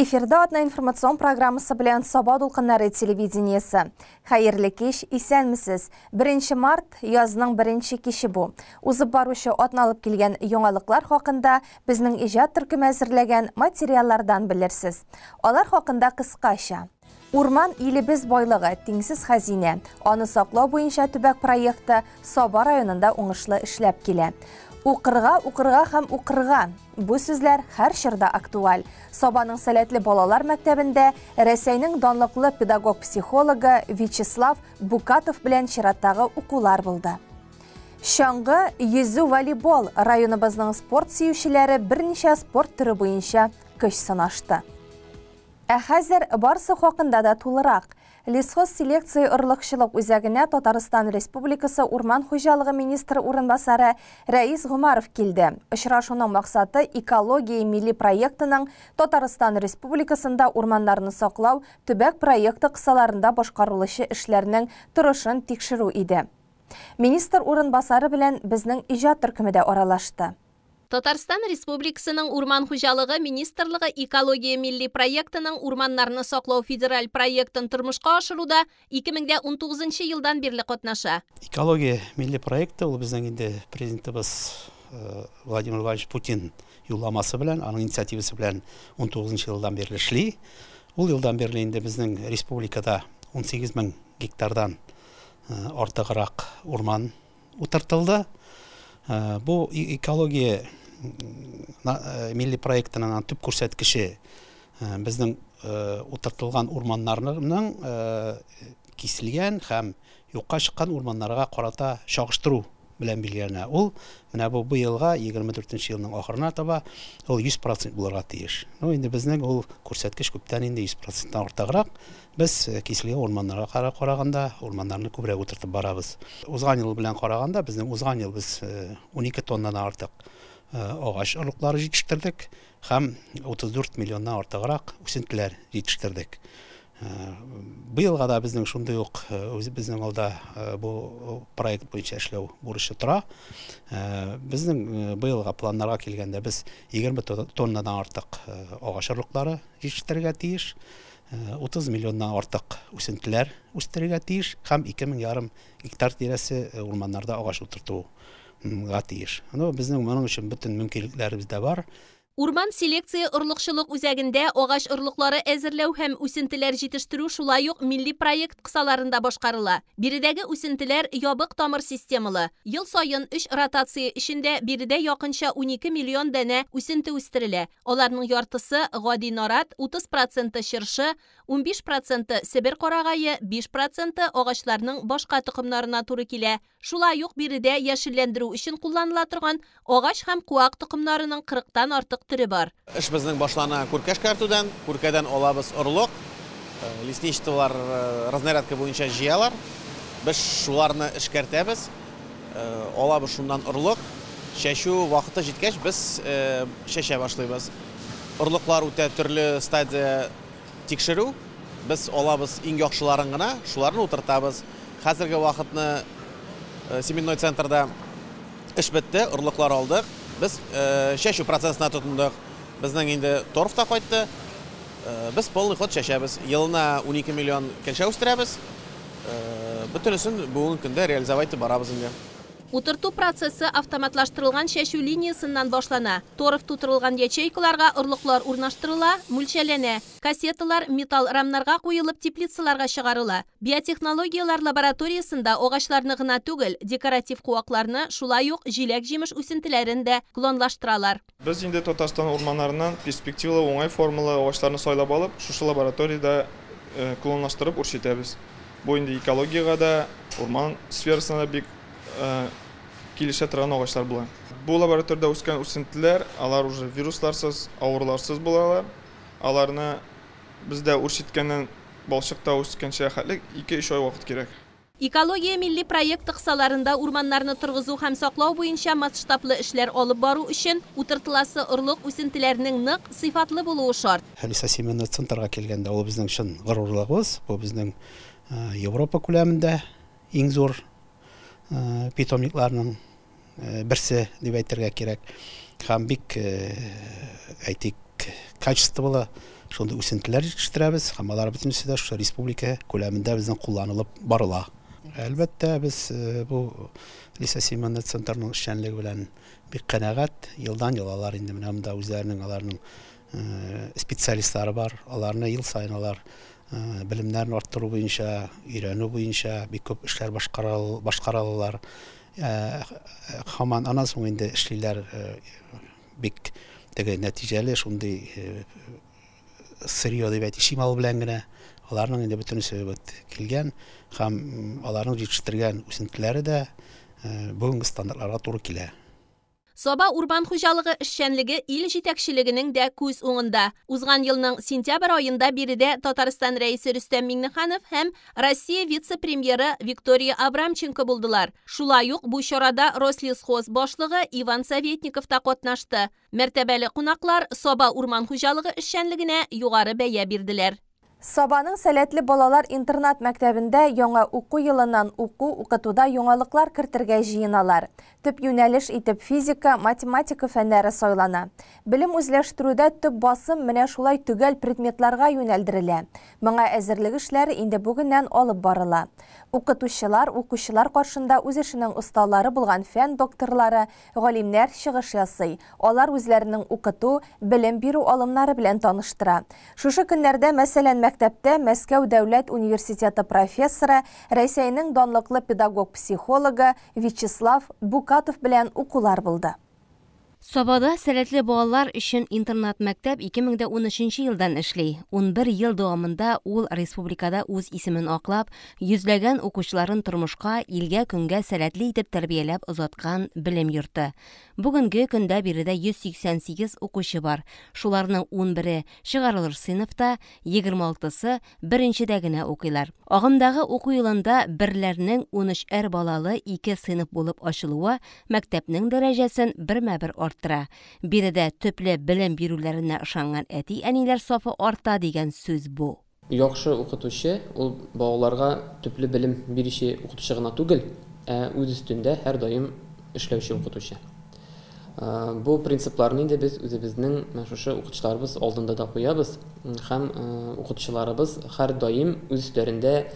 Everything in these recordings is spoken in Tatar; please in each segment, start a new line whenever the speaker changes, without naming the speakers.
Эфирда атна информацион программасы белән Саба дулкыннары телевидениесе. Хәерле кич, исәнмесез. 1 март язның беренче киче бу. Узып баручы атна алып килгән яңалыклар хакында безнең иҗат төркеме әзерләгән материаллардан белерсез. Алар хакында кыскача. Урман илебез байлыгы, тиңсез хәзинә. Аны саклау буенча төбәк проекты Саба районында уңышлы эшләп килә. Укырга, укырга һәм укырга. Бу сүзләр һәр чорда актуаль. Сабаның сәләтле балалар мәктәбендә Рәсәйнең данлыклы педагог-психологы Вячеслав Букатов белән чираттагы укулар булды. Чаңгы, йөзү, волейбол районыбызның спорт сөючеләре берничә спорт төре буенча көч сынашты. Ә хәзер барсы хакында да тулырак. Лесхоз селекция орлыкчылык үзәгенә Татарстан Республикасы Урман хуҗалыгы министры урынбасары Рәис Гомаров килде. Очрашуның максаты экология милли проектының Татарстан Республикасында урманнарны саклау төбәк проекты кысаларында башкарылучы эшләрнең торышын тикшерү иде. Министр урынбасары белән безнең иҗат төркеме дә аралашты.
Татарстан Республикасының Урман хуҗалыгы министрлыгы экология милли проектының урманнарны саклау федераль проектын тормышка ашыруда 2019 елдан бирле катнаша.
Экология милли проекты ул безнең инде президентыбыз Владимир Владимирович Путин юлламасы белән, аның инициативасы белән 19 елдан бирле эшли. Ул елдан бирле инде безнең республикада 18 мең гектардан артыграк урман утыртылды. Бу экология милли проектының төп күрсәткече безнең утыртылган урманнарның киселгән һәм юкка чыккан урманнарга карата чагыштыру белән билгеләнә. Ул менә бу быелга 24 елның ахырына таба ул 100% булырга тиеш. Ну инде безнең ул күрсәткеч күптән инде 100%-тан артыграк. Без киселгән урманнарга караганда урманнарны күбрәк утыртып барабыз. Узган ел белән караганда безнең узган ел без 12 тоннадан артык агач орлыклары җитештердек һәм 34 миллионнан артыграк үсентеләр җитештердек. Быелга да безнең шундый ук безнең алда бу проект буенча эшләү бурычы тора. Безнең быелга планнарга килгәндә без 20 тоннадан артык агач орлыклары җитештерергә тиеш, 30 миллионнан артык үсентеләр үстерергә тиеш һәм 2,5 гектар тирәсе урманнарда агач утыртуга тиеш. Ну, безнең моның өчен бөтен мөмкинлекләребез дә бар.
Урман селекция орлыкчылык үзәгендә агач орлыклары әзерләү һәм үсентеләр җитештерү шулай ук милли проект кысаларында башкарыла. Биредәге үсентеләр ябык тамыр системалы. Ел саен 3 ротация эчендә биредә якынча 12 миллион данә үсенте үстерелә. Аларның яртысы гади нарат, 30% чыршы, 15% Себер карагае, 5% агачларның башка токымнарына туры килә. Шулай ук биредә яшелләндерү өчен кулланыла торган агач һәм куак токымнарының 40-тан артык төре бар.
Эш безнең башлана күркә эшкәртүдән, күркәдән алабыз орлык, лесничестволар разнарядка буенча җыялар. Без шуларны эшкәртәбез, алабыз шуннан орлык. Чәчү вакыты җиткәч без чәчә башлыйбыз. Орлыклар үтә төрле стадия тикшерү. Без алабыз иң яхшыларын гына, шуларны утыртабыз. Хәзерге вакытны семенной центрда эш бетте, орлыклар алдык. Без чәчү процессына тотындык. Безнең инде торф та кайтты. Без полный ход чәчәбез. Елына 12 миллион кәлшә үстерәбез. Бөтенесен бүгенге көндә реализовать итеп барабыз инде.
Утырту процессы автоматлаштырылган чәчү линиясеннән башлана. Торф тутырылган ячейкаларга орлыклар урнаштырыла, мүлчәләнә. Кассеталар металл рамнарга куелып теплицаларга чыгарыла. Биотехнологиялар лабораториясендә агачларны гына түгел, декоратив куакларны, шулай ук җиләк-җимеш үсентеләрен дә клонлаштыралар.
Без инде Татарстан урманнарыннан перспективалы уңай формалы агачларны сайлап алып, шушы лабораториядә клонлаштырып үрчетәбез. Бу инде экологиягә дә, урман сферасына да бик килешә торган агачлар була. Бу лабораториядә үскән үсентеләр, алар уже вирусларсыз, авыруларсыз булалар. Аларны бездә үрчеткәннән балчыкта үскәнчә хәтле 2-3 ай вакыт кирәк.
Экология милли проекты кысаларында урманнарны торгызу һәм саклау буенча масштаблы эшләр алып бару өчен утыртыласы орлык үсентеләренең нык, сыйфатлы булуы шарт.
Лесосеменный центрга килгәндә ул безнең чын горурлыгыбыз, бу безнең Европа күләмендә иң зур питомникларның берсе дип әйтергә кирәк. Һәм бик, әйтик, бик качестволы шундый үсентеләр җитештерәбез һәм алар бөтенесе дә шушы республика күләмендә безнең кулланылып барыла. Әлбәттә, без бу лесосеменный центрның эшчәнлеге белән бик канәгать. Елдан-ел алар инде менә монда үзләренең аларның специалистлары бар. Аларны ел саен алар белемнәрен арттыру буенча, өйрәнү буенча бик күп эшләр башкаралар. Һаман аннан соң инде эшлиләр бик теге нәтиҗәле шундый сырье дип әйтик, чимал белән генә. Аларның инде бөтенесе килгән һәм аларның җитештергән үсентеләре дә бүгенге стандартларга туры килә.
Саба урман хуҗалыгы эшчәнлеге ил җитәкчелегенең дә күз уңында. Узган елның сентябрь аенда биредә Татарстан Рәисе Рөстәм Миңнеханов һәм Россия вице-премьеры Виктория Абрамченко булдылар. Шулай ук бу чарада Рослесхоз башлыгы Иван Советников та катнашты. Мәртәбәле кунаклар Саба урман хуҗалыгы эшчәнлегенә югары бәя бирделәр.
Сабаның сәләтле балалар интернат мәктәбендә яңа уку елыннан уку-укытуда яңалыклар кертергә җыеналар. Төп юнәлеш итеп физика, математика фәннәре сайлана. Белем үзләштерүдә төп басым менә шулай төгәл предметларга юнәлдерелә. Моңа әзерлек эшләре инде бүгеннән алып барыла. Укытучылар, укучылар каршында үз эшенең осталары булган фән докторлары, галимнәр чыгыш ясый. Алар үзләренең укыту, белем бирү алымнары белән таныштыра. Шушы көннәрдә, мәсәлән, мәктәптә Мәскәү дәүләт университеты профессоры, Рәсәйнең данлыклы педагог-психологы Вячеслав Букатов белән укулар булды.
Сабада сәләтле балалар өчен интернат мәктәп 2013 елдан эшли. 11 ел дәвамында ул республикада үз исемен аклап, йөзләгән укучыларын тормышка, илгә, көнгә сәләтле итеп тәрбияләп озаткан белем йорты. Бүгенге көндә биредә 188 укучы бар. Шуларның 11-е чыгарылыш сыйныфта, 26-сы беренчедә генә укыйлар. Агымдагы уку елында берләрнең 13 балалы 2 сыйныф булып ачылуы мәктәпнең дәрәҗәсен бермә-бер арттыра. Биредә төпле белем бирүләренә ышанган әти-әниләр сафы арта дигән сүз бу.
Яхшы укытучы ул балаларга төпле белем бирүче укытучы гына түгел, ә үз өстендә һәр даим эшләүче укытучы. Бу принципларны инде без үзебезнең шушы укытучыларыбыз алдында да куябыз һәм укытучыларыбыз һәр даим үз өсләрендә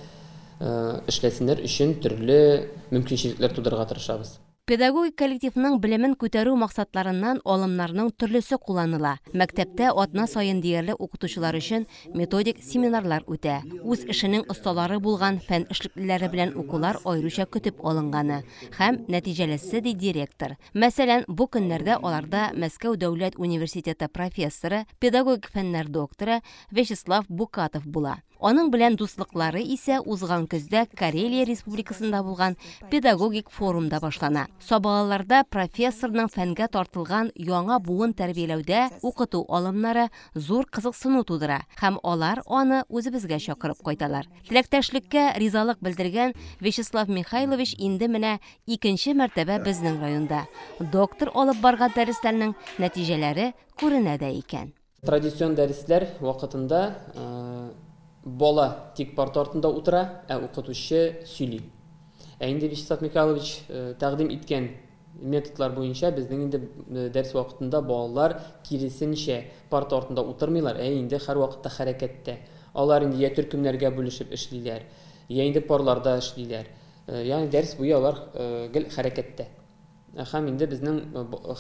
эшләсеннәр өчен төрле мөмкинчелекләр тудырырга тырышабыз.
Педагогик коллективның белемен күтәрү максатларыннан алымнарның төрлесе кулланыла. Мәктәптә атна саен диярлек укытучылар өчен методик семинарлар үтә. Үз эшенең осталары булган фән эшлеклеләре белән укулар аеруча көтеп алынганы һәм нәтиҗәлесе, ди директор. Мәсәлән, бу көннәрдә аларда Мәскәү дәүләт университеты профессоры, педагогик фәннәр докторы Вячеслав Букатов була. Аның белән дуслыклары исә узган көздә Карелия Республикасында булган педагогик форумда башлана. Сабалаларда профессорның фәнгә тартылган яңа буын тәрбияләүдә укыту алымнары зур кызыксыну тудыра һәм алар аны үзебезгә чакырып кайталар. Теләктәшлеккә ризалык белдергән Вячеслав Михайлович инде менә икенче мәртәбә безнең районда. Доктор алып барган дәресләрнең нәтиҗәләре күренә дә икән.
Традицион дәресләр вакытында бала тик парта артында утыра, ә укытучы сөйли. Ә инде Вячеслав Михайлович тәкъдим иткән методлар буенча безнең инде дәрес вакытында балалар киресенчә парта артында утырмыйлар, ә инде һәр вакытта хәрәкәттә. Алар инде я төркемнәргә бүлешеп эшлиләр, я инде парларда эшлиләр. Ягъни дәрес буе алар гел хәрәкәттә. Һәм инде безнең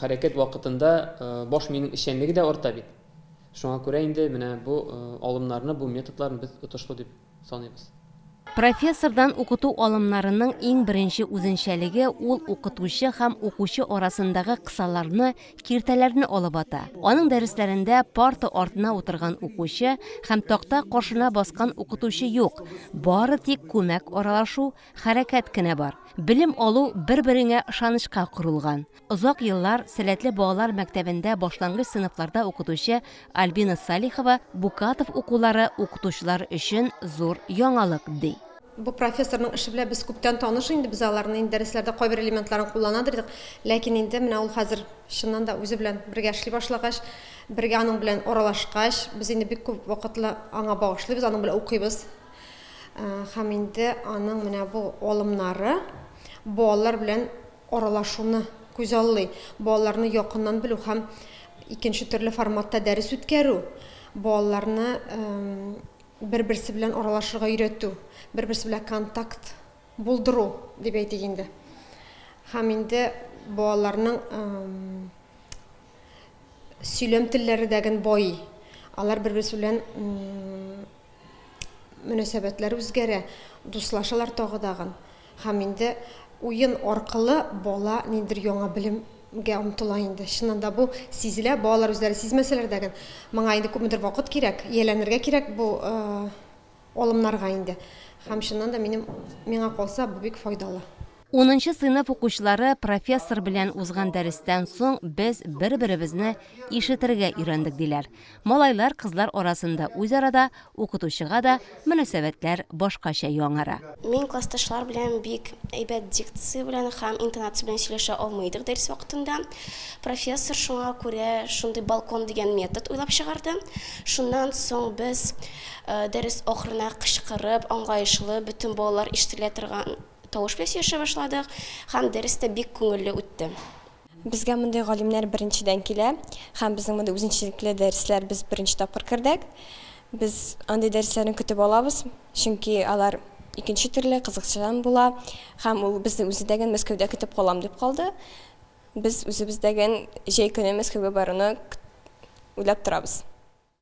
хәрәкәт вакытында баш миенең эшчәнлеге дә арта бит. Шуңа күрә инде менә бу алымнарны, бу методларны без отышлы дип саныйбыз.
Профессордан укыту алымнарының иң беренче үзенчәлеге ул укытучы һәм укучы арасындагы кысаларны, киртәләрне алып ата. Аның дәресләрендә парта артына утырган укучы һәм такта каршына баскан укытучы юк. Бары тик күмәк аралашу, хәрәкәт кенә бар. Белем алу бер-береңә ышанычка корылган. Озак еллар сәләтле балалар мәктәбендә башлангыч сыйныфларда укытучы Альбина Салихова Букатов укулары укытучылар өчен зур яңалык ди.
Бу профессорның эше белән без күптән таныш инде, без аларны инде дәресләрдә кайбер элементларын кулланадыр идек. Ләкин инде менә ул хәзер чыннан да үзе белән бергә эшли башлагач, бергә аның белән аралашкач, без инде бик күп вакытлы аңа багышлыйбыз, аның белән укыйбыз. Һәм инде аның менә бу алымнары балалар белән аралашуны күзаллый, балаларны якыннан белү һәм икенче төрле форматта дәрес үткәрү, балаларны бер-берсе белән аралашырга өйрәтү, бер-берсе белән контакт булдыру дип әйтик инде. Һәм инде балаларның сөйләм телләре дә байый. Алар бер-берсе белән мөнәсәбәтләр үзгәрә, дуслашалар тагы дагын. Һәм инде уен аркылы бала ниндидер яңа белемгә омтыла инде. Чыннан да бу сизелә, балалар үзләре сизмәсәләр дә, моңа инде күпмедер вакыт кирәк, ияләнергә кирәк бу алымнарга инде. Һәм чыннан да миңа калса бу бик файдалы.
10нчы сыйныф укучылары профессор белән узган дәрестән соң без бер-беребезне ишетергә өйрәндек диләр. Малайлар, кызлар арасында үз арада укытучыга да мөнәсәбәтләр башкача яңара.
Мин классташлар белән бик әйбәт дикция белән һәм интонация белән сөйләшә алмый идек дәрес вакытында. Профессор шуңа күрә шундый балкон дигән метод уйлап чыгарды. Шуннан соң без дәрес ахырына кычкырып, аңлаешлы, бөтен балалар ишетелә торган тавыш белән сөйләшә башладык һәм дәрес тә бик күңелле үтте.
Безгә мондый галимнәр беренчедән килә һәм безнең мондый үзенчәлекле дәресләр без беренче тапкыр кердек. Без андый дәресләрне көтеп алабыз, чөнки алар икенче төрле кызыкчан була һәм ул безне үзе дә Мәскәүдә көтеп калам дип калды. Без үзебездәген җәй көне Мәскәүгә баруны уйлап торабыз.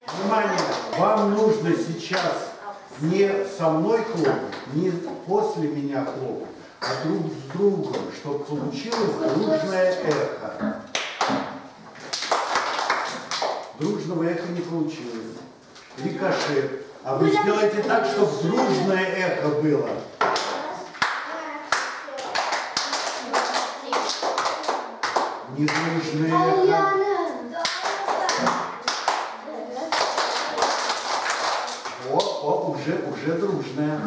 Внимание, вам нужно сейчас не со мной хлопать, не после меня хлопать, а друг с другом, чтобы получилось дружное эхо. Дружного эха не получилось. Рикошет. А вы сделайте так, чтобы дружное эхо было. Недружное эхо. О, уже дружная.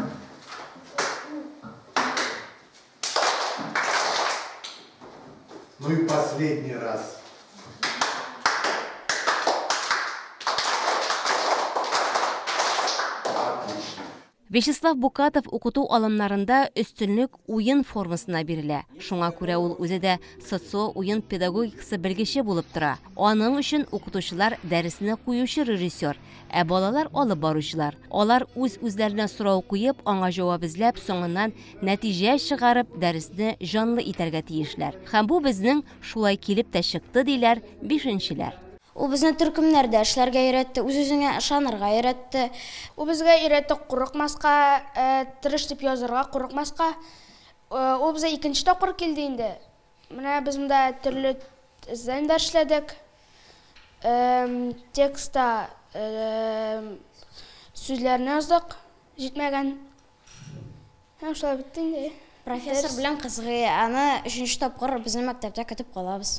Ну и последний раз. Отлично.
Вячеслав Букатов укыту алымнарында өстенлек уен формасына бирелә. Шуңа күрә ул үзе дә социо-уен педагогикасы белгече булып тора. Аның өчен укытучылар дәресне куючы режиссер, ә балалар алып баручылар. Алар үз-үзләренә сорау куеп, аңа җавап эзләп, соңыннан нәтиҗә чыгарып, дәресне җанлы итәргә тиешләр. Һәм бу безнең шулай килеп тә чыкты, диләр бишенчеләр.
Ул безне төркемнәрдә эшләргә өйрәтте, үз-үзеңә ышанырга өйрәтте.
Ул безгә өйрәтте курыкмаска, тырыш дип язырга курыкмаска. Ул безгә икенче тапкыр килде инде. Менә без монда төрле заданиеләр эшләдек. Текстта сүзләрне яздык, җитмәгән. Һәм шулай бетте инде.
Профессор белән кызгы, аны өченче тапкыр безнең мәктәптә көтеп калабыз.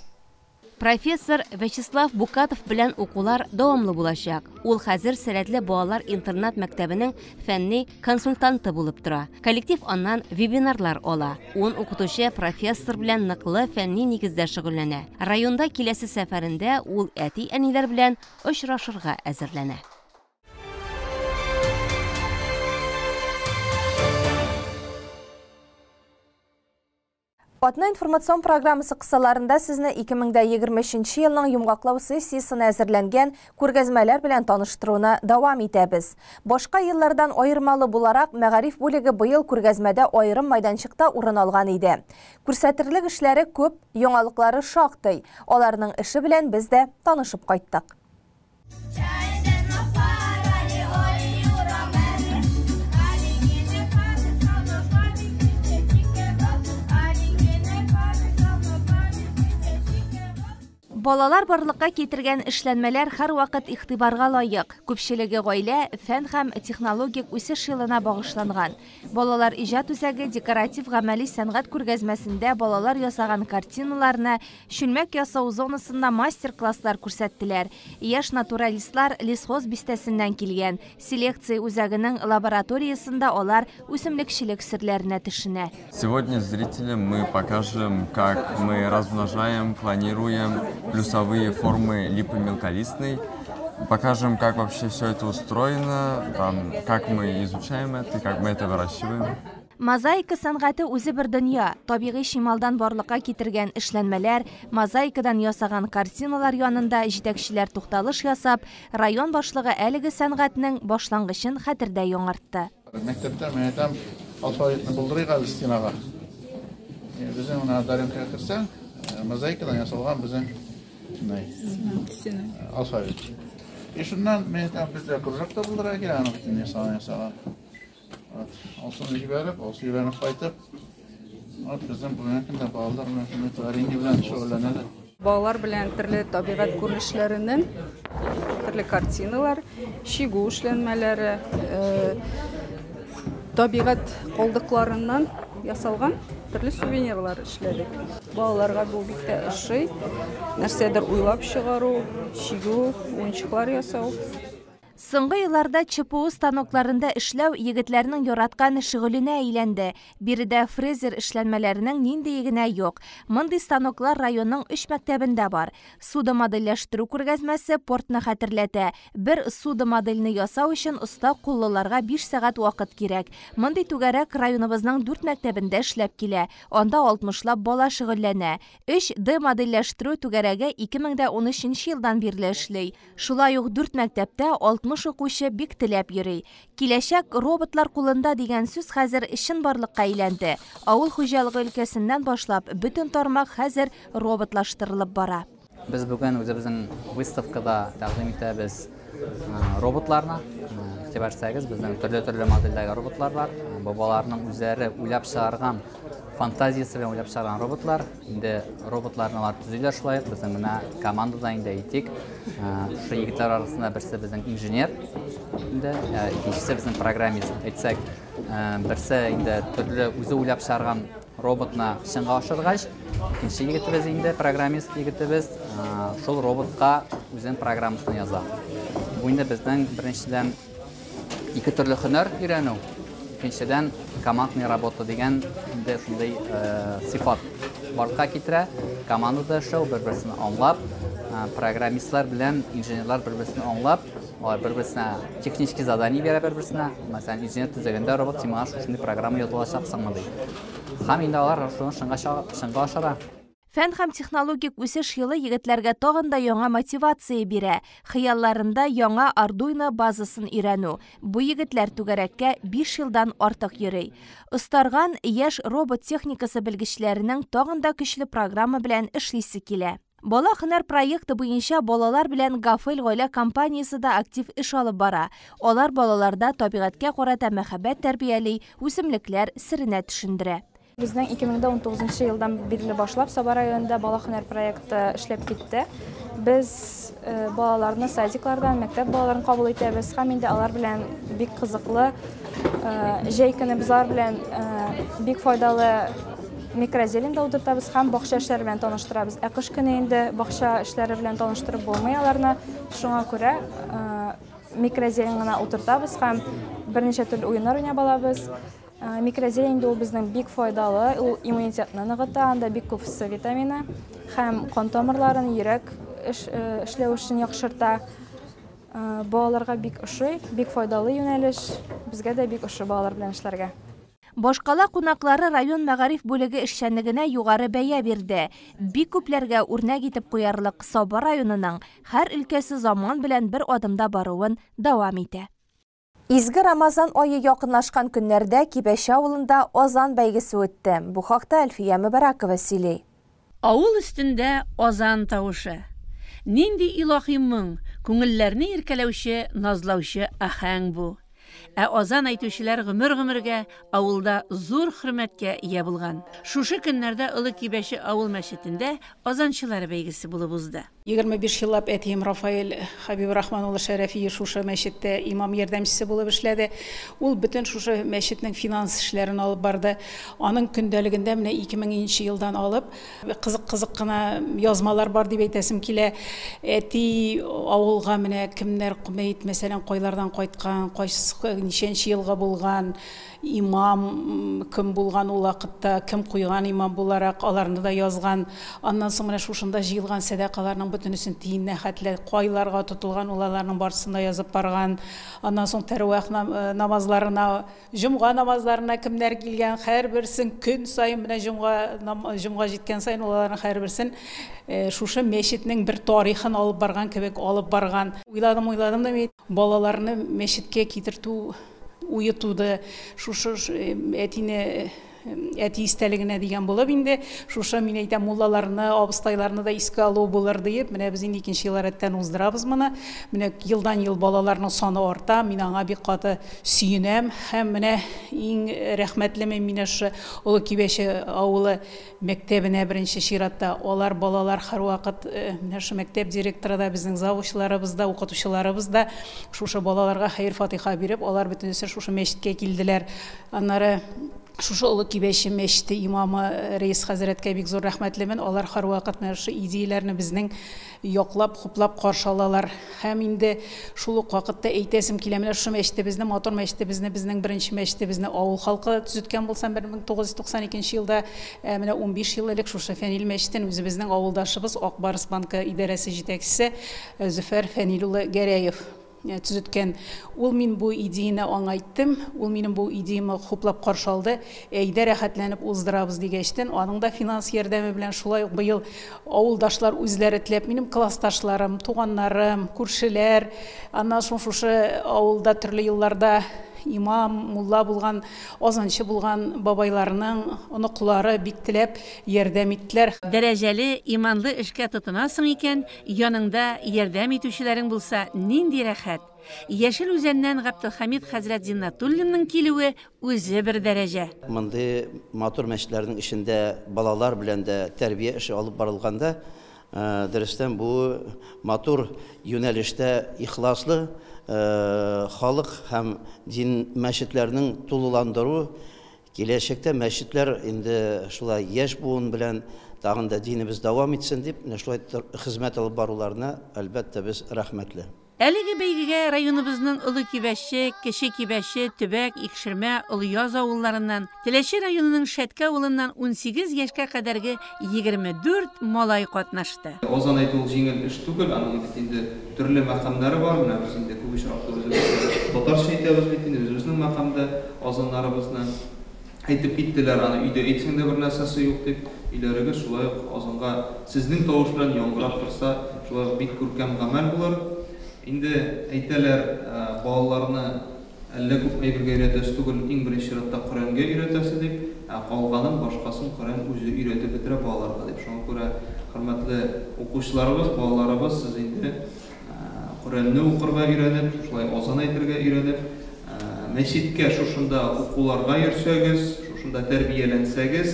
Профессор Вячеслав Букатов белән укулар дәвамлы булачак. Ул хәзер сәләтле балалар интернат мәктәбенең фәнни консультанты булып тора. Коллектив аннан вебинарлар ала. 10 укытучы профессор белән ныклы фәнни нигездә шөгыльләнә. Районда киләсе сәфәрендә ул әти-әниләр белән очрашырга әзерләнә.
Атна информацион программасы кысаларында сезне 2023 елның йомгаклау сессиясенә әзерләнгән күргәзмәләр белән таныштыруны дәвам итәбез. Башка еллардан аермалы буларак, мәгариф бүлеге быел күргәзмәдә аерым майданчыкта урын алган иде. Күрсәтерлек эшләре күп, яңалыклары шактый. Аларның эше белән без дә танышып кайттык. Балалар барлыкка китергән эшләнмәләр һәрвакыт игътибарга лаек. Күпчелеге гаилә, фән һәм технологик үсеш елына багышланган. Балалар иҗат үзәге декоратив гамәли сәнгать күргәзмәсендә балалар ясаган картиналарны, чүлмәк ясау зонасында мастер-класслар күрсәттеләр. Яшь натуралистлар Лесхоз бистәсеннән килгән. Селекция үзәгенең лабораториясендә алар үсемлекчелек серләренә төшенә.
Сегодня зрителям мы покажем, как мы размножаем, клонируем плюсовые формы липы мелколистной. Покажем, как вообще все это устроено, там, как мы изучаем это, как мы это выращиваем.
Мозаика сәнгате үзе бер дөнья. Табигый чималдан барлыкка китергән эшләнмәләр, мозаикадан ясаган картиналар янында җитәкчеләр тукталыш ясап, район башлыгы әлеге сәнгатьнең башлангычын хәтердә яңартты.
Мәктәптә мин әйтәм, алфавитны булдырыйк әле стенага. Безнең менә даренкага керсәң, мозаикадан ясалган безнең алфавит. И шуннан мин әйтәм, бездә кружок та булдырырга кирәк, аны бөтен ясаган ясаган. Алсуны җибәреп, Алсу өйрәнеп кайтып, вот безнең бүгенге көндә балалар белән шундый творение белән шөгыльләнәләр.
Балалар белән төрле табигать күренешләренең төрле картиналар, чигү эшләнмәләре, табигать калдыкларыннан ясалган төрле сувенирлар эшләдек. Балаларга бу бик тә ошый. Нәрсәдер уйлап чыгару, чигү, уенчыклар ясау.
Соңгы елларда ЧПУ станокларында эшләү егетләрнең яраткан шөгыленә әйләнде. Биредә фрезер эшләнмәләренең ниндие генә юк. Мондый станоклар районның өч мәктәбендә бар. Судомодельләштерү күргәзмәсе портны хәтерләтә. Бер судомодельне ясау өчен оста куллыларга 5 сәгать вакыт кирәк. Мондый түгәрәк районыбызның 4 мәктәбендә эшләп килә. Анда 60лап бала шөгыльләнә. 3D модельләштерү түгәрәге 2013 елдан бирле эшли. Шулай ук 4 мәктәптә 60 укучы бик теләп йөри. Киләчәк роботлар кулында дигән сүз хәзер чынбарлыкка әйләнде. Авыл хуҗалыгы өлкәсеннән башлап бөтен тармак хәзер роботлаштырылып бара.
Без бүген үзебезнең выставкада тәкъдим итәбез роботларны. Игътибар итсәгез, безнең төрле-төрле модельдәге роботлар бар. Бабаларның үзләре уйлап чыгарган, фантазиясе белән уйлап чыгарган роботлар. Инде роботларны алар төзиләр шулай ук. Безнең менә командада инде әйтик, шушы егетләр арасында берсе безнең инженер, инде икенчесе безнең программист. Әйтсәк, берсе инде төрле үзе уйлап чыгарган роботны чынга ашыргач, икенче егетебез инде программист егетебез шул роботка үзенең программасын яза. Бу инде безнең беренчедән ике төрле һөнәр өйрәнү, икенчедән командная работа дигән инде шундый сыйфат барлыкка китерә. Командада эшләү, бер-берсен аңлап, программистлар белән инженерлар бер-берсен аңлап, алар бер-берсенә технический задание бирә бер-берсенә. Мәсәлән, инженер төзегәндә робот син миңа шушындый программа язылачаксыңмы ди. Һәм инде алар шуны чынга ашыра.
Фән һәм технологик үсеш елы егетләргә тагын да яңа мотивация бирә. Хыялларында яңа Arduino базасын өйрәнү. Бу егетләр түгәрәккә 5 елдан артык йөри. Остарган яшь робот техникасы белгечләренең тагын да көчле программа белән эшлисе килә. Бала һөнәр проекты буенча балалар белән Гафель гаилә компаниясе дә актив эш алып бара. Алар балаларда табигатькә карата мәхәббәт тәрбияли, үсемлекләр серенә төшендерә.
Безнең 2019 елдан бирле башлап Саба районында бала һөнәр проекты эшләп китте. Без балаларны садиклардан, мәктәп балаларын кабул итәбез һәм инде алар белән бик кызыклы, җәй көне без алар белән бик файдалы микрозелень дә утыртабыз һәм бакча эшләре белән таныштырабыз. Ә кыш көне инде бакча эшләре белән таныштырып булмый аларны. Шуңа күрә микрозелень гына утыртабыз һәм берничә төрле уеннар уйнап алабыз. Микрозелень инде ул безнең бик файдалы, ул иммунитетны ныгыта, анда бик күп С витамины һәм кан тамырларын, йөрәк эшләү эшен яхшырта. Балаларга бик ошый, бик файдалы юнәлеш, безгә дә бик ошый балалар белән эшләргә.
Башкала кунаклары район мәгариф бүлеге эшчәнлегенә югары бәя бирде. Бик күпләргә үрнәк итеп куярлык Саба районының һәр өлкәсе заман белән бер адымда баруын дәвам итә. Изге Рамазан айы якынлашкан көннәрдә Кибәче авылында азан бәйгесе үтте. Бу хакта Әлфия Мөбәрәкова сөйли.
Авыл өстендә азан тавышы. Нинди илаһи моң, күңелләрне иркәләүче, назлаучы аһәң бу. Ә азан әйтүчеләр гомер-гомергә авылда зур хөрмәткә ия булган. Шушы көннәрдә Олы Кибәче авыл мәчетендә азанчылар бәйгесе булып узды.
25 еллап әтием Рафаэль Хабибрахман улы Шәрәфиев шушы мәчеттә имам ярдәмчесе булып эшләде. Ул бөтен шушы мәчетнең финанс эшләрен алып барды. Аның көндәлегендә менә 2000 елдан алып кызык-кызык кына язмалар бар дип әйтәсем килә. Әти авылга менә кемнәр мәет, мәсәлән, кайлардан кайткан, кайсы ничәнче елгы булган, имам кем булган ул вакытта, кем куйган имам буларак, аларны да язган. Аннан соң менә шушында җыелган сәдакаларның бөтенесен тиеннә хәтле кайларга тотылган, ул аларның барысын да язып барган. Аннан соң тәравих намазларына, җомга намазларына кемнәр килгән, һәрберсен көн саен, менә җомга, җомга җиткән саен ул аларның һәрберсен шушы мәчетнең бер тарихын алып барган кебек алып барган. Уйладым, уйладым да мин балаларны мәчеткә китертү уе туды. Шушы әтине әти истәлегенә дигән булып инде, шушы мин әйтәм, муллаларны, абыстайларны да искә алу булыр диеп, менә без инде икенче ел рәттән уздырабыз моны. Менә елдан-ел балаларның саны арта, мин аңа бик каты сөенәм. Һәм менә иң рәхмәтлемен мин шушы Олы Кибәче авылы мәктәбенә беренче чиратта. Алар, балалар һәрвакыт, менә шушы мәктәп директоры да, безнең завучларыбыз да, укытучыларыбыз да шушы балаларга хәер-фатиха биреп, алар бөтенесе шушы мәчеткә килделәр. Аннары шушы Олы Кибәче мәчете имамы Рәис хәзрәткә бик зур рәхмәтлемен. Алар һәрвакыт менә шушы идеяләрне безнең яклап, хуплап каршы алалар. Һәм инде шул ук вакытта әйтәсем килә, менә шушы мәчетебезне, матур мәчетебезне, безнең беренче мәчетебезне авыл халкы төзеткән булса 1992 елда, ә менә 15 ел элек шушы Фәнил мәчетен үзебезнең авылдашыбыз Ак Барс банкы идарәсе җитәкчесе Зөфәр Фәнил улы Гәрәев төзеткән. Ул мин бу идеяне аңа әйттем, ул минем бу идеямне хуплап каршы алды. Әйдә рәхәтләнеп уздырабыз дигәчтен, аның да финанс ярдәме белән шулай ук быел авылдашлар үзләре теләп, минем классташларым, туганнарым, күршеләр, аннан соң шушы авылда төрле елларда имам, мулла булган, азанчы булган бабайларның оныклары бик теләп ярдәм иттеләр.
Дәрәҗәле, иманлы эшкә тотынасың икән, Яныңда ярдәм итүчеләрең булса, нинди рәхәт! Яшел Үзәннән Габделхәмит хәзрәт Зиннатуллинның килүе үзе бер дәрәҗә.
Мондый матур мәчетләрнең эчендә балалар белән дә тәрбия эше алып барылганда, дөрестән, бу матур юнәлештә ихласлы халык һәм дин мәчетләрнең тулыландыру Киләчәктә мәчетләр инде шулай яшь буын белән тагын да динебез дәвам итсен дип, менә шулай хезмәт алып баруларына, әлбәттә, без рәхмәтле.
Әлеге бәйгегә районыбызның Олы Кибәче, Кече Кибәче, Төбәк, Икшермә, Олыяз авылларыннан, Теләче районының Шәтке авылыннан 18 яшькә кадәрге 24 малай катнашты.
Азан әйтү ул җиңел эш түгел, аның бит инде төрле мәкамнәре бар. Менә без инде күп очракта үзебезчә татарча әйтәбез бит инде, үзебезнең мәкамдә азаннарыбызны. Әйтеп киттеләр, аны өйдә әйтсәң дә бер нәрсәсе юк дип. Өйләрегез шулай ук азанга сезнең тавыш белән яңгырап торса, шулай ук бик күркәм гамәл булыр. Инде әйтәләр, балаларны әллә күп әйбергә өйрәтәсе түгел, иң беренче чиратта Коръәнгә өйрәтәсе дип, ә калганын, башкасын Коръән үзе өйрәтеп бетерә балаларга дип. Шуңа күрә, хөрмәтле укучыларыбыз, балаларыбыз, сез инде Коръәнне укырга өйрәнеп, шулай азан әйтергә өйрәнеп, мәчеткә шушында укуларга йөрсәгез, шушында тәрбияләнсәгез,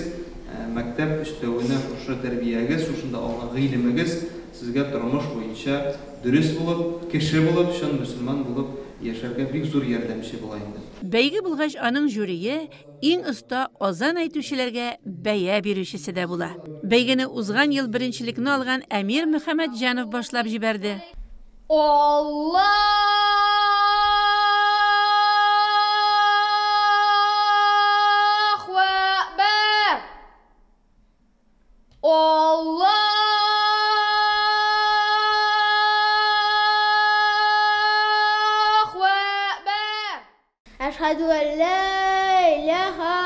мәктәп өстәвенә шушы тәрбиягез, шушында алган гыйлемегез сезгә тормыш буенча дөрес булып, кеше булып, чын мөселман булып яшәргә бик зур ярдәмче була инде.
Бәйге булгач, аның жюрие Иң оста азан әйтүчеләргә бәя бирүчесе дә була. Бәйгене узган ел беренчелекне алган Әмир Мөхәммәтҗанов башлап җибәрде.
Аллаһу әкбәр! Аллаһу әкбәр! Әшһәдү ән лә иләһә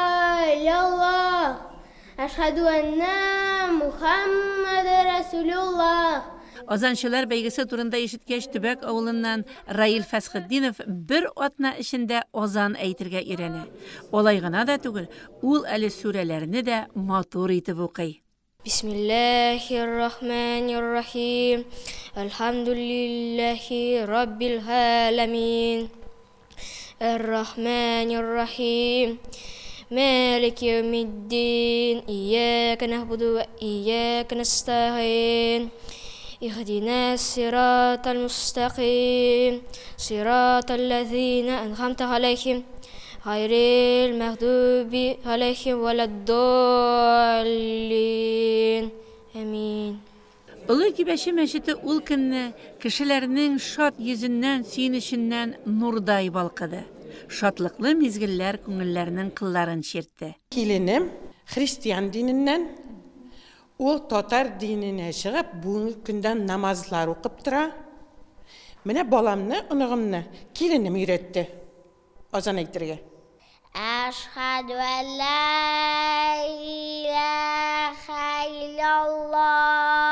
илляллаһ, әшһәдү әннә Мухәммәдә рәсүлуллаһ.
Азанчылар бәйгесе турында ишеткәч, Төбәк авылыннан Раил Фәсхетдинов бер атна эчендә азан әйтергә өйрәнә. Алай гына да түгел, ул әле сүрәләрне дә матур итеп укый.
Бисмилләһир-рахмәнир-рахим. Әлхәмдүлилләһи раббил галәмин. Әр-рахмәнир-рахим. Мәлики яумиддин. Ияка нәгъбуду вә ияка нәстәгыйн. Иһдинәс сиратал мустәкыйм. Сиратал ләзинә әнгамтә галәйһим. Гайрил мәгъдүби галәйһим вәләд-даллин. Әмин.
Олы Кибәче мәчете ул көнне кешеләрнең шат йөзеннән, сөенеченнән нурдай балкыды. Шатлыклы мизгелләр күңелләрнең кылларын чиртте.
Киленем христиан диненнән, ул татар диненә чыгып, бүгенге көндә намазлар укып тора. Менә баламны, оныгымны киленем өйрәтте азан әйтергә.
Әшһәдү әллә иләһә илляллаһ.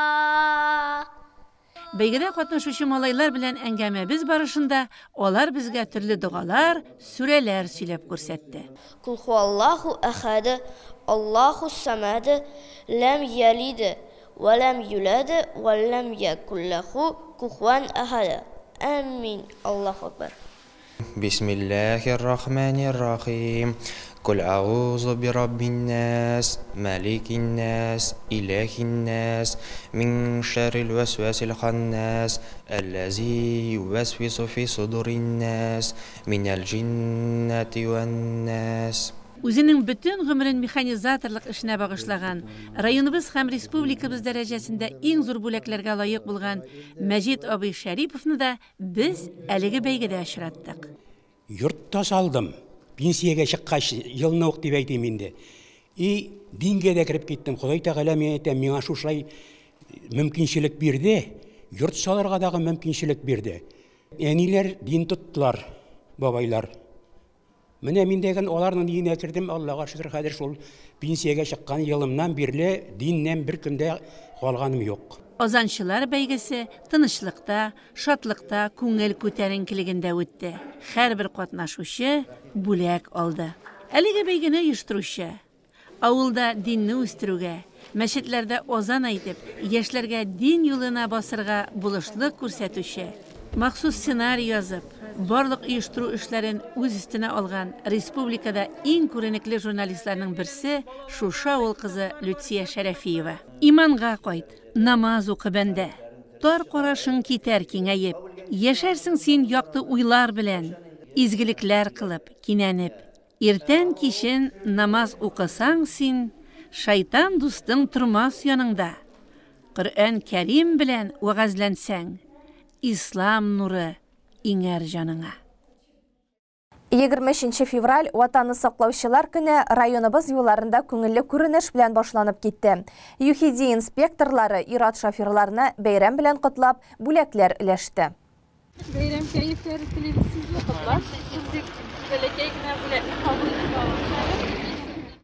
Бәйгедә катнашучы малайлар белән әңгәмәбез барышында алар безгә төрле догалар, сүрәләр сөйләп күрсәтте.
Кул хуаллаһу әхәд, Аллаһус самад, ләм ялид вә ләм юлад вә ләм якул ләху куфуән әхәд. Әмин. Аллаһу акбар.
Бисмилләһир-рахмәнир-рахим. Кул әгъузу бираббин-нас, маликин-нас, иләһин-нас, мин шәррил вәсвәсил ханнас, әлләзи ювәсвису фи судурин-нас, минәл җиннәти вән-нас.
Үзенең бөтен гомерен механизаторлык эшенә багышлаган, районыбыз һәм республикабыз дәрәҗәсендә иң зур бүләкләргә лаек булган Мәҗит абый Шәриповны да без әлеге бәйгедә очраттык.
Йорт та салдым. Пенсиягә чыккач, елны ук дип әйтим инде. И дингә дә кереп киттем. Ходай Тәгалә, мин әйтәм, миңа шушылай мөмкинчелек бирде. Йорт салырга дагы мөмкинчелек бирде. Әниләр дин тоттылар, бабайлар. Менә мин дә аларның диненә кердем, Аллага шөкер, хәзер шул пенсиягә чыккан елымнан бирле диннән бер көн дә калганым юк.
Азанчылар бәйгесе тынычлыкта, шатлыкта, күңел күтәренкелегендә үтте. Һәрбер катнашучы бүләк алды. Әлеге бәйгене оештыручы, авылда динне үстерүгә, мәчетләрдә азан әйтеп, яшьләргә дин юлына басырга булышлык күрсәтүче, махсус сценарий язып, барлык оештыру эшләрен үз өстенә алган республикада иң күренекле журналистларның берсе шушы авыл кызы Люция Шәрәфиева. Иманга кайт, намаз укы, бәндә. Тар карашың китәр киңәеп. Яшәрсең син якты уйлар белән, изгелекләр кылып, кинәнеп. Иртән кичен намаз укысаң син, шайтан дустың тормас яныңда. Коръән Кәрим белән вәгазьләнсәң, ислам нуры иңәр җаныңа.
23 февраль Ватанны саклаучылар көне районыбыз юлларында күңелле күренеш белән башланып китте. ЮХИДИ инспекторлары ир-ат шоферларны бәйрәм белән котлап, бүләкләр өләште.
Бәйрәм кәефләре телибез сезне котлап, шундый бәләкәй генә бүләкне кабул итеп алыгыз әле.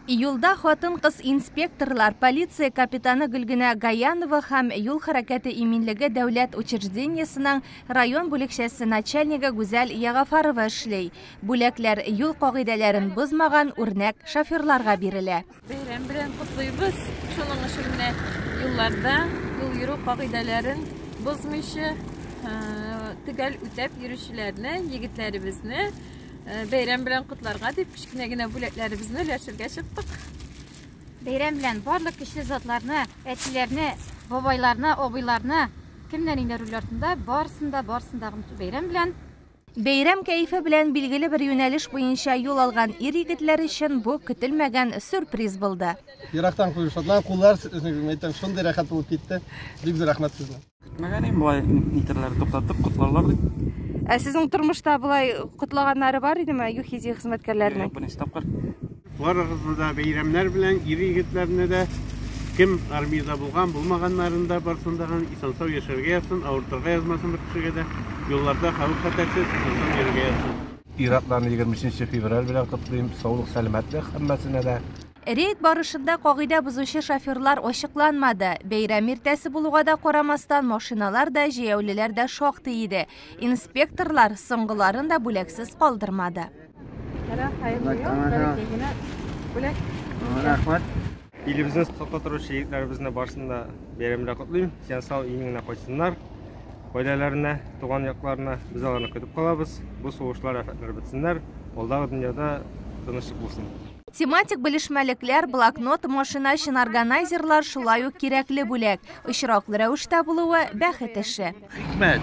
Юлда хатын-кыз инспекторлар, полиция капитаны Гөлгенә Гаянова һәм юл хәрәкәте иминлеге дәүләт учреждениесенең район бүлекчәсе начальнигы Гүзәл Ягафарова эшли. Бүләкләр юл кагыйдәләрен бозмаган үрнәк шоферларга бирелә.
Бәйрәм белән котлыйбыз. Шуның өчен менә юлларда юл йөрү кагыйдәләрен бозмыйча төгәл үтәп йөрүчеләрне, егетләребезне бәйрәм белән котларга дип кечкенә генә бүләкләребезне өләшергә чыктык.
Бәйрәм белән барлык көчле затларны, әтиләрне, бабайларны, абыйларны, кемнәр инде руль артында, барысын да, барысын да бәйрәм белән.
Бәйрәм кәефе белән билгеле бер юнәлеш буенча юл алган ир-егетләр өчен бу көтелмәгән сюрприз булды.
Ерактан күреп шатланам, куллар әйтәм, шундый рәхәт булып китте. Бик зур рәхмәт сезгә.
Көтмәгән идем, болай нитерләр туктатып котларлар дип.
Ә сезнең тормышта болай котлаганнары бар идеме ЮХИДИ хезмәткәрләренең?
Юк, беренче тапкыр.
Барыгызны да бәйрәмнәр белән, ир-егетләрне дә, кем армиядә булган, булмаганнарын да барсын да исән-сау яшәргә язсын, авыртырга язмасын бер кешегә дә, юлларда хәвеф-хәтәрсез исән-сау йөрергә язсын.
Ир-атларны 23 февраль белән котлыйм, саулык, сәламәтлек һәммәсенә дә.
Рейд барышында кагыйдә бозучы шоферлар ачыкланмады. Бәйрәм иртәсе булуга да карамастан, машиналар да, җәяүлеләр дә шактый иде. Инспекторлар соңгыларын да бүләксез калдырмады.
Рәхмәт. Илебезне саклап торучы егетләребезне барысын да бәйрәм белән котлыйм. Исән-сау өеңә кайтсыннар. Гаиләләренә, туган якларына без аларны көтеп калабыз. Бу сугышлар, афәтләр бетсеннәр. Алдагы дөньяда тынычлык булсын.
Тематик белешмәлекләр, блокнот, машина өчен органайзерлар шулай ук кирәкле бүләк. Очраклы рәвештә булуы бәхет эше.
Хикмәт.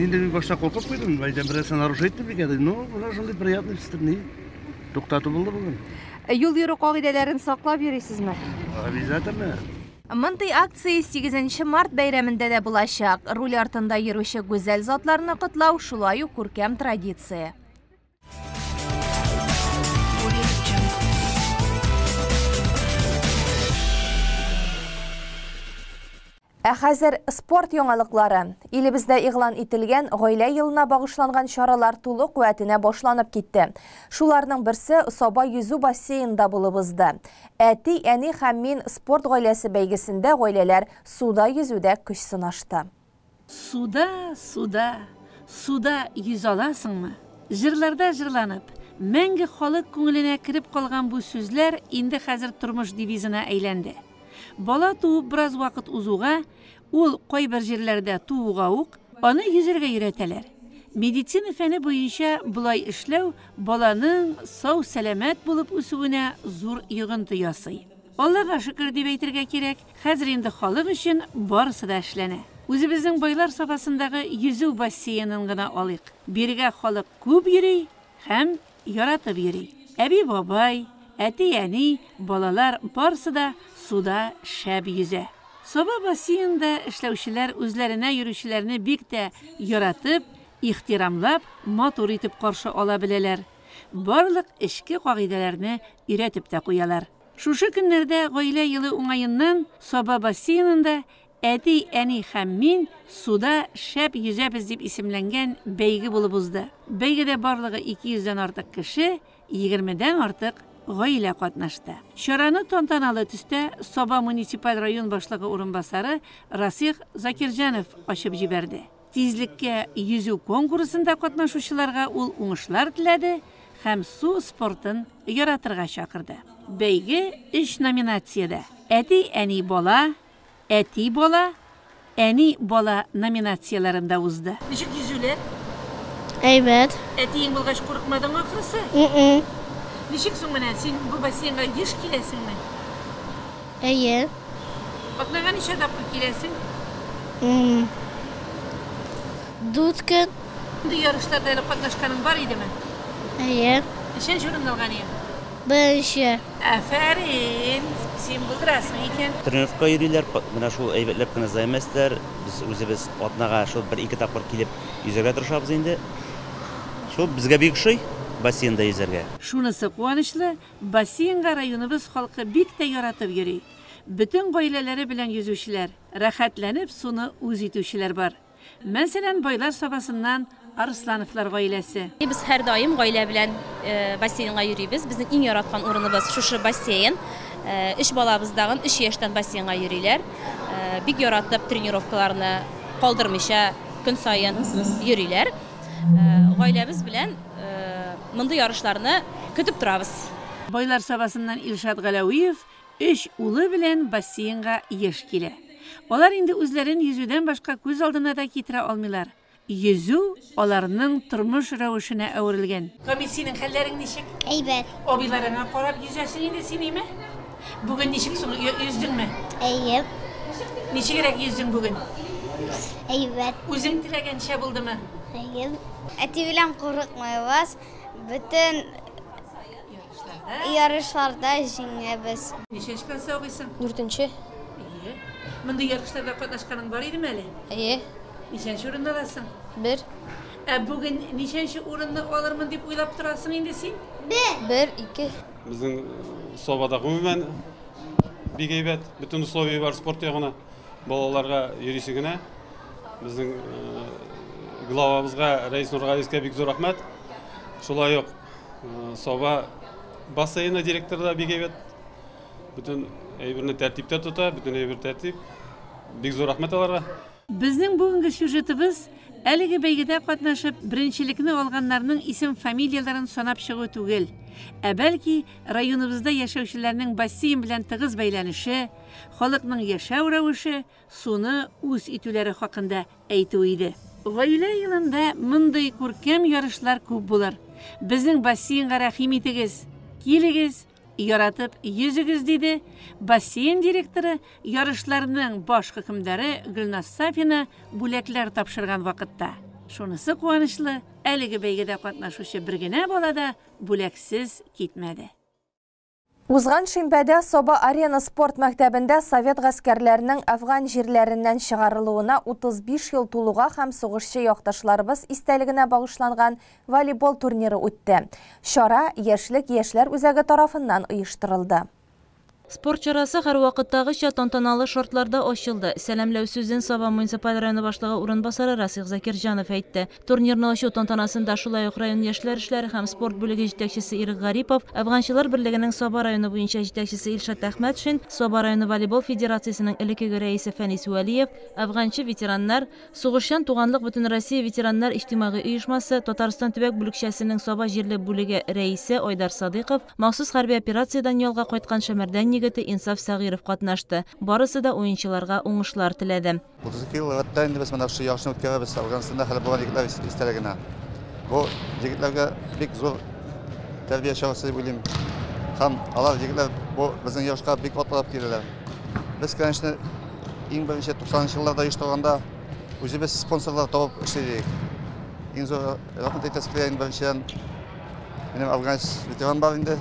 Инде мин башта куркып куйдым, әйтәм, берәрсе нарушить итте микән дип. Ну, менә шундый приятный ни. Туктату булды бүген.
Юл йөрү кагыйдәләрен саклап йөрисезме?
Обязательно.
Мондый акция 8 март бәйрәмендә дә булачак. Руль артында йөрүче гүзәл затларны котлау шулай ук күркәм традиция. Ә хәзер спорт яңалыклары. Илебездә игълан ителгән Гаилә елына багышланган чаралар тулы куәтенә башланып китте. Шуларның берсе Саба йөзү бассейнында булып узды. Әти, әни һәм мин спорт гаиләсе бәйгесендә гаиләләр суда йөзүдә көч сынашты.
Суда, суда, суда йөзә аласыңмы? Җырларда җырланып, мәңге халык күңеленә кереп калган бу сүзләр инде хәзер тормыш девизына әйләнде. Бала туып бераз вакыт узуга, ул кайбер җирләрдә тууга ук, аны йөзәргә өйрәтәләр. Медицина фәне буенча болай эшләү баланың сау-сәламәт булып үсүенә зур йогынты ясый. Аллага шөкер дип әйтергә кирәк, хәзер инде халык өчен барысы да эшләнә. Үзебезнең Байлар Сабасындагы йөзү бассейнын гына алыйк. Бирегә халык күп йөри һәм яратып йөри. Әби-бабай, әти-әни, балалар барысы да суда шәп йөзә. Саба бассейнында эшләүчеләр үзләренә йөрүчеләрне бик тә яратып, ихтирамлап, матур итеп каршы ала беләләр. Барлык эчке кагыйдәләрне өйрәтеп тә куялар. Шушы көннәрдә Гаилә елы уңаеннан Саба бассейнында Әти, әни һәм мин суда шәп йөзәбез дип исемләнгән бәйге булып узды. Бәйгедә барлыгы 200 дән артык кеше, егермедән артык гаилә катнашты. Чараны тантаналы төстә Саба муниципаль район башлыгы урынбасары Расих Закирҗанов ачып җибәрде. Тизлеккә йөзү конкурсында катнашучыларга ул уңышлар теләде һәм су спортын яратырга чакырды. Бәйге өч номинациядә, Әти, әни, бала, Әти бала, әни бала номинацияләрендә узды. Ничек йөзүләр?
Әйбәт.
Әтиең булгач курыкмадың ахрысы? Ничек соң менә, син бу бассейнга еш киләсеңме?
Әйе.
Атнага ничә тапкыр киләсең?
Дүрт көн.
Мондый ярышларда әле катнашканың бар идеме?
Әйе.
Ничәнче урынны алган идең?
Беренче.
Афәрин! Син булдырасың икән.
Тренировкага йөриләр, менә шул әйбәтләп кенә займәсләр. Без үзебез атнага шул бер-ике тапкыр килеп йөзәргә тырышабыз инде. Шул безгә бик ошый бассейнда йөзәргә.
Шунысы куанычлы, бассейнга районыбыз халкы бик тә яратып йөри. Бөтен гаиләләре белән йөзүчеләр, рәхәтләнеп суны үз итүчеләр бар. Мәсәлән, Байлар Сабасыннан Арслановлар гаиләсе.
Без һәрдаим гаилә белән бассейнга йөрибез. Безнең иң яраткан урыныбыз шушы бассейн. Өч балабыз тагын өч яшьтән бассейнга йөриләр. Бик яратып тренировкаларны калдырмыйча көн саен йөриләр. Гаиләбез белән мондый ярышларны көтеп торабыз.
Байлар Сабасыннан Илшат Галәвиев Өч улы белән бассейнга еш килә. Алар инде үзләрен йөзүдән башка күз алдына да китерә алмыйлар. Йөзү аларның тормыш рәвешенә әверелгән. Камил, синең хәлләрең ничек?
Әйбәт.
Абыйларыңа карап йөзәсең инде син, име? Бүген ничек соң, йөздеңме?
Әйе.
Ничегрәк йөздең бүген?
Әйбәт.
Үзең теләгәнчә булдымы?
Әйе. Әти белән курыкмыйбыз. Бөтен Ярышларда җиңәбез.
Ничәнче класста укыйсың?
Дүртенче.
Әйе. Мондый ярышларда катнашканың бар идеме әле?
Әйе.
Ничәнче урынны аласың?
Бер.
Ә бүген ничәнче урынны алырмын дип уйлап торасың инде син?
Бер. Бер, ике.
Безнең Сабада гомумән бик әйбәт, бөтен условия бар спорт ягына. Балаларга йөрисе генә. Безнең главабызга Рәис Нургалиевскә бик зур рәхмәт. Шулай ук Саба бассейны директоры да бик әйбәт. Бөтен әйберне тәртиптә тота, бөтен әйбер тәртип. Бик зур рәхмәт аларга.
Безнең бүгенге сюжетыбыз әлеге бәйгедә катнашып, беренчелекне алганнарның исем-фамилияләрен санап чыгу түгел, ә бәлки районыбызда яшәүчеләрнең бассейн белән тыгыз бәйләнеше, халыкның яшәү рәвеше, суны үз итүләре хакында әйтү иде. Гаилә елында мондый күркәм ярышлар күп булыр. Безнең бассейнга рәхим итегез, килегез, яратып йөзегез, диде бассейн директоры, ярышларның баш хөкемдары Гөлназ Сафина бүләкләр тапшырган вакытта. Шунысы куанычлы, әлеге бәйгедә катнашучы бер генә бала да бүләксез китмәде.
Узган шимбәдә Саба Арена спорт мәктәбендә совет гаскәрләренең Әфган җирләреннән чыгарылуына 35 ел тулуга һәм сугышчы якташларыбыз истәлегенә багышланган волейбол турниры үтте. Чара Яшьлек яшьләр үзәге тарафыннан оештырылды.
Спорт чарасы һәрвакыттагыча тантаналы шартларда ачылды. Сәламләү сүзен Саба муниципаль районы башлыгы урынбасары Расих Закирҗанов әйтте. Турнирны ачу тантанасында шулай ук район яшьләр эшләре һәм спорт бүлеге җитәкчесе Ирек Гарипов, Әфганчылар берлегенең Саба районы буенча җитәкчесе Илшат Әхмәтшин, Саба районы волейбол федерациясенең элеккеге рәисе Фәнис Вәлиев, әфганчы ветераннар, Сугышчан туганлык Бөтенроссия ветераннар иҗтимагый оешмасы Татарстан төбәк бүлекчәсенең Саба җирле бүлеге рәисе Айдар Садыйков, махсус хәрби операциядән ялга кайткан Шәмәрдән егете Инсаф Сәгыйров катнашты. Барысы да уенчыларга уңышлар теләде.
32 ел рәттән инде без менә шушы ярышны үткәрәбез Әфганстанда һәлак булган егетләр истәлегенә. Бу егетләргә бик зур тәрбия чарасы дип уйлыйм. Һәм алар егетләр бу безнең ярышка бик атлап киләләр. Без, конечно, иң беренче 90 нчы елларда оештырганда үзебез спонсорлар табып эшли идек. Иң зур рәхмәт әйтәсе килә инде беренчедән минем афганец ветеран бар инде,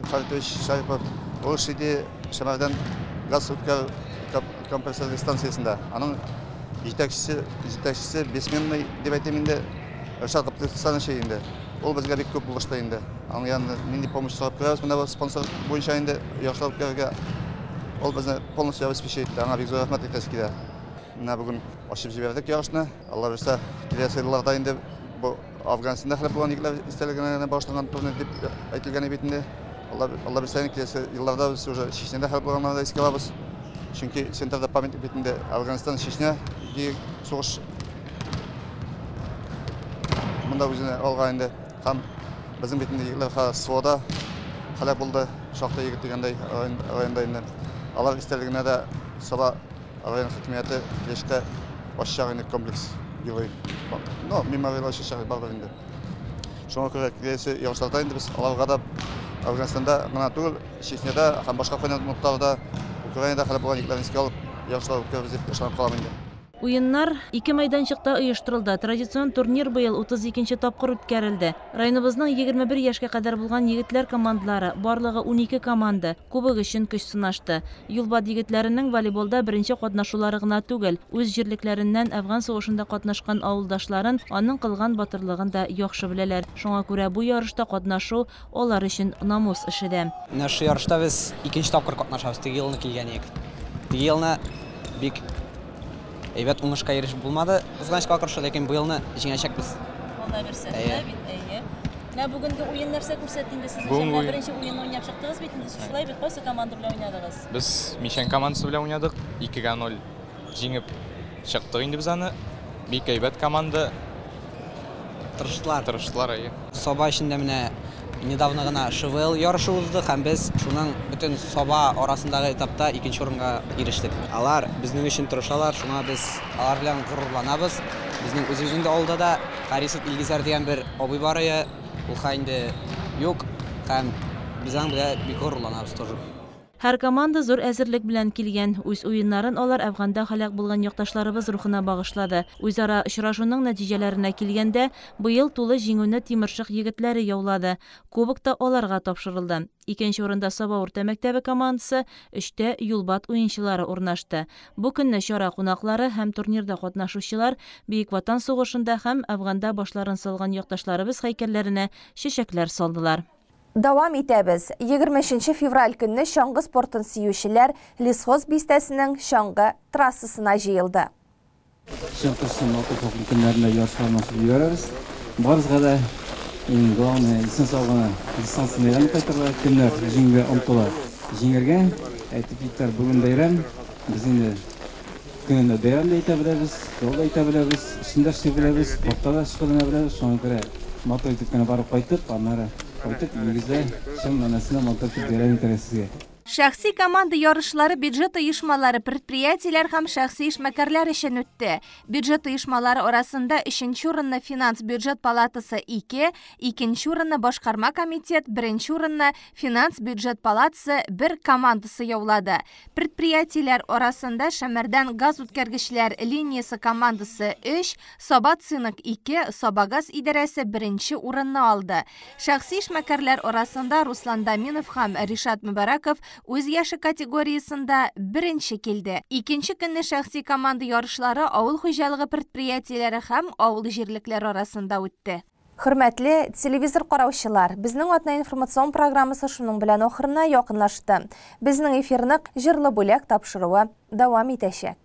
Халитович Шарипов. Ул эшли иде Шәмәрдән газ үткәрү компрессорлы станциясендә. Аның җитәкчесе, җитәкчесе бессменный дип әйтим инде, Ришат Габделхасанович инде. Ул безгә бик күп булышты инде. Аның янына нинди помощь сорап керәбез, менә бу спонсор буенча инде ярышлар үткәрергә. Ул безне полностью обеспечивает итте. Аңа бик зур рәхмәт әйтәсе килә. Менә бүген ачып җибәрдек ярышны. Алла бирсә, киләсе елларда инде бу Афганстанда һәлак булган егетләр истәлегенә генә багышланган турнир дип әйтелгән бит инде. Алла, Алла бирсә, киләсе елларда без уже Чечняда һәлак булганнарны да искә алабыз. Чөнки центрда памятник бит инде Афганстан, Чечня сугыш монда үзенә алган инде. Һәм безнең бит инде егетләр хәзер СВОда һәлак булды, шактый егет дигәндәй районда инде. Алар истәлегенә дә Саба район хакимияте киләчәктә ачачак инде комплекс герой. Ну, мемориал ачачак барыбер инде. Шуңа күрә киләсе ярышларда инде без аларга да Афганстанда гына түгел, Чечняда һәм башка кайнар нокталарда, Украинада һәлак булган егетләрне искә алып, ярышлар үткәрербез дип ышанып калам инде.
Уеннар ике мәйданчыкта оештырылды. Традицион турнир быел 32 нче тапкыр үткәрелде. Районыбызның 21 яшькә кадәр булган егетләр командалары, барлыгы 12 команда, кубок өчен көч сынашты. Юлбат егетләренең волейболда беренче катнашулары гына түгел, үз җирлекләреннән Әфган сугышында катнашкан авылдашларын, аның кылган батырлыгын да яхшы беләләр. Шуңа күрә бу ярышта катнашу алар өчен намус эше дә.
Менә шушы ярышта без икенче тапкыр катнашабыз, теге елны килгән идек. Теге елны бик әйбәт уңышка ирешеп булмады, кызганычка каршы, ләкин быелны җиңәчәкбез.
Алла бирсә, шулай бит, әйе. Менә бүгенге уен нәрсә күрсәтте инде сез өчен? Менә беренче уенны уйнап чыктыгыз бит инде, шулай бит, кайсы команда белән уйнадыгыз?
Без Мичән командасы белән уйнадык, 2-гә 0 җиңеп чыктык инде без аны. Бик әйбәт команда.
Тырыштылар.
Тырыштылар, әйе.
Саба эчендә менә недавно гына ШВЛ ярышы узды һәм без шуның бөтен Саба арасындагы этапта икенче урынга ирештек. Алар безнең өчен тырышалар, шуңа без алар белән горурланабыз. Безнең үзебезнең дә авылда да Харисов Илгизәр дигән бер абый бар ие, ул хәй инде юк һәм без аның белән бик горурланабыз тоже.
Һәр команда зур әзерлек белән килгән. Үз уеннарын алар Әфганда һәлак булган якташларыбыз рухына багышлады. Үзара очрашуның нәтиҗәләренә килгәндә, быел тулы җиңүне Тимершык егетләре яулады. Кубок та аларга тапшырылды. Икенче урында Саба урта мәктәбе командасы, өчтә Юлбат уенчылары урнашты. Бу көнне чара кунаклары һәм турнирда катнашучылар Бөек Ватан сугышында һәм Әфганда башларын салган якташларыбыз һәйкәлләренә чәчәкләр салдылар.
Дәвам итәбез. 23 февраль көнне чаңгы спортын сөючеләр Лесхоз бистәсенең чаңгы трассасына җыелды.
Чын кышның матур салкын көннәрендә ярышларны ачып җибәрәбез. Барыбызга да иң главное исән-сау гына дистанцияне әйләнеп кайтырга, кемнәр җиңүгә омтыла, җиңәргә. Әйтеп киттеләр, бүген бәйрәм. Без инде көнендә бәйрәм дә итә беләбез, ял да итә беләбез, эшне дә эшли беләбез, спортта да шөгыльләнә беләбез. Шуңа күрә матур итеп кенә барып кайтып, аннары кайтып өегездә чын мәгънәсендә матур итеп бәйрәм итәргә сезгә.
Шәхси команда ярышлары бюджет оешмалары, предприятиеләр һәм шәхси эшмәкәрләр өчен үтте. Бюджет оешмалары арасында өченче урынны финанс-бюджет палатасы 2, икенче урынны башкарма комитет, беренче урынны финанс-бюджет палатасы 1 командасы яулады. Предприятиеләр арасында Шәмәрдән газ үткәргечләр линиясе командасы 3, Саба Цинк 2, Сабагаз идарәсе беренче урынны алды. Шәхси эшмәкәрләр арасында Руслан Даминов һәм Ришат Мөбараков үз яше категориясендә беренче килде. Икенче көнне шәхси команда ярышлары авыл хуҗалыгы предприятиеләре һәм авыл җирлекләре арасында үтте. Хөрмәтле телевизор караучылар, безнең атна информацион программасы шуның белән ахырына якынлашты. Безнең эфирны җырлы бүләк тапшыруы дәвам итәчәк.